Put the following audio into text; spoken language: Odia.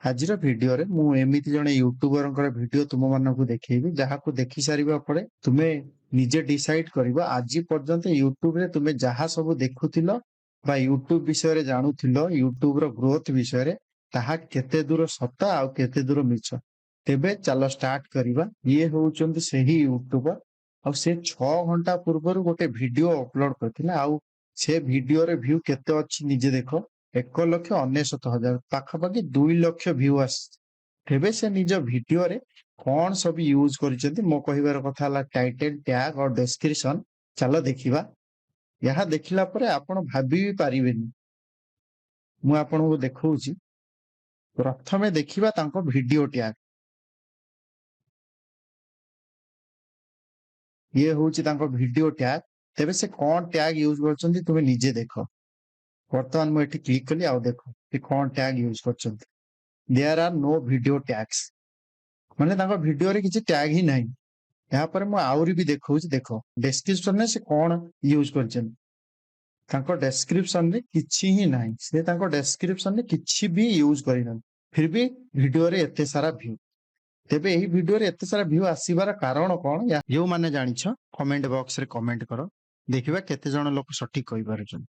ଆଜିର ଭିଡିଓରେ ମୁଁ ଏମିତି ଜଣେ ୟୁଟ୍ୟୁବରଙ୍କର ଭିଡିଓ ତୁମମାନଙ୍କୁ ଦେଖେଇବି, ଯାହାକୁ ଦେଖି ସାରିବା ପରେ ତୁମେ ନିଜେ ଡିସାଇଡ କରିବ ଆଜି ପର୍ଯ୍ୟନ୍ତ ୟୁଟ୍ୟୁବରେ ତୁମେ ଯାହା ସବୁ ଦେଖୁଥିଲ ବା ୟୁଟ୍ୟୁବ ବିଷୟରେ ଜାଣୁଥିଲ, ୟୁଟ୍ୟୁବର ଗ୍ରୋଥ ବିଷୟରେ, ତାହା କେତେ ଦୂର ସତ ଆଉ କେତେ ଦୂର ମିଛ। ତେବେ ଚାଲ ଷ୍ଟାର୍ଟ କରିବା। ଇଏ ହଉଛନ୍ତି ସେହି ୟୁଟ୍ୟୁବର, ଆଉ ସେ 6 ଘଣ୍ଟା ପୂର୍ବରୁ ଗୋଟେ ଭିଡିଓ ଅପଲୋଡ କରିଥିଲା, ଆଉ ସେ ଭିଡିଓରେ ଭ୍ୟୁ କେତେ ଅଛି ନିଜେ ଦେଖ, 1,99,000, ପାଖାପାଖି 2 ଲକ୍ଷ ଭ୍ୟୁ ଆସିଛି। ତେବେ ସେ ନିଜ ଭିଡିଓରେ କଣ ସବୁ ୟୁଜ କରିଛନ୍ତି, ମୋ କହିବାର କଥା ହେଲା ଟାଇଟେଲ, ଟ୍ୟାଗ ଆଉ ଡେସ୍କ୍ରିପସନ। ଚାଲ ଦେଖିବା। ଏହା ଦେଖିଲା ପରେ ଆପଣ ଭାବି ବି ପାରିବେନି। ମୁଁ ଆପଣଙ୍କୁ ଦେଖଉଛି। ପ୍ରଥମେ ଦେଖିବା ତାଙ୍କ ଭିଡିଓ ଟ୍ୟାଗ। ଇଏ ହଉଛି ତାଙ୍କ ଭିଡିଓ ଟ୍ୟାଗ। ତେବେ ସେ କଣ ଟ୍ୟାଗ ୟୁଜ କରିଛନ୍ତି ତୁମେ ନିଜେ ଦେଖ। ବର୍ତ୍ତମାନ ମୁଁ ଏଠି କ୍ଲିକ୍ କଲି, ଆଉ ଦେଖ ସେ କଣ ଟ୍ୟାଗ ୟୁଜ କରିଛନ୍ତି। There are no video tags, ମାନେ ତାଙ୍କ ଭିଡିଓରେ କିଛି ଟ୍ୟାଗ ହିଁ ନାହିଁ। ଏହାପରେ ମୁଁ ଆହୁରି ବି ଦେଖଉଛି, ଦେଖ ଡେସ୍କ୍ରିପସନରେ ସେ କଣ ୟୁଜ କରିଛନ୍ତି। ତାଙ୍କ ଡେସ୍କ୍ରିପସନରେ କିଛି ହିଁ ନାହିଁ, ସେ ତାଙ୍କ ଡେସ୍କ୍ରିପସନରେ କିଛି ବି ୟୁଜ କରିନାହାନ୍ତି, ଫିର ବି ଭିଡିଓରେ ଏତେ ସାରା ଭ୍ୟୁ। ତେବେ ଏହି ଭିଡିଓରେ ଏତେ ସାରା ଭ୍ୟୁ ଆସିବାର କାରଣ କଣ, ଯେଉଁମାନେ ଜାଣିଛ କମେଣ୍ଟ ବକ୍ସରେ କମେଣ୍ଟ କର, ଦେଖିବା କେତେ ଜଣ ଲୋକ ସଠିକ କହିପାରୁଛନ୍ତି।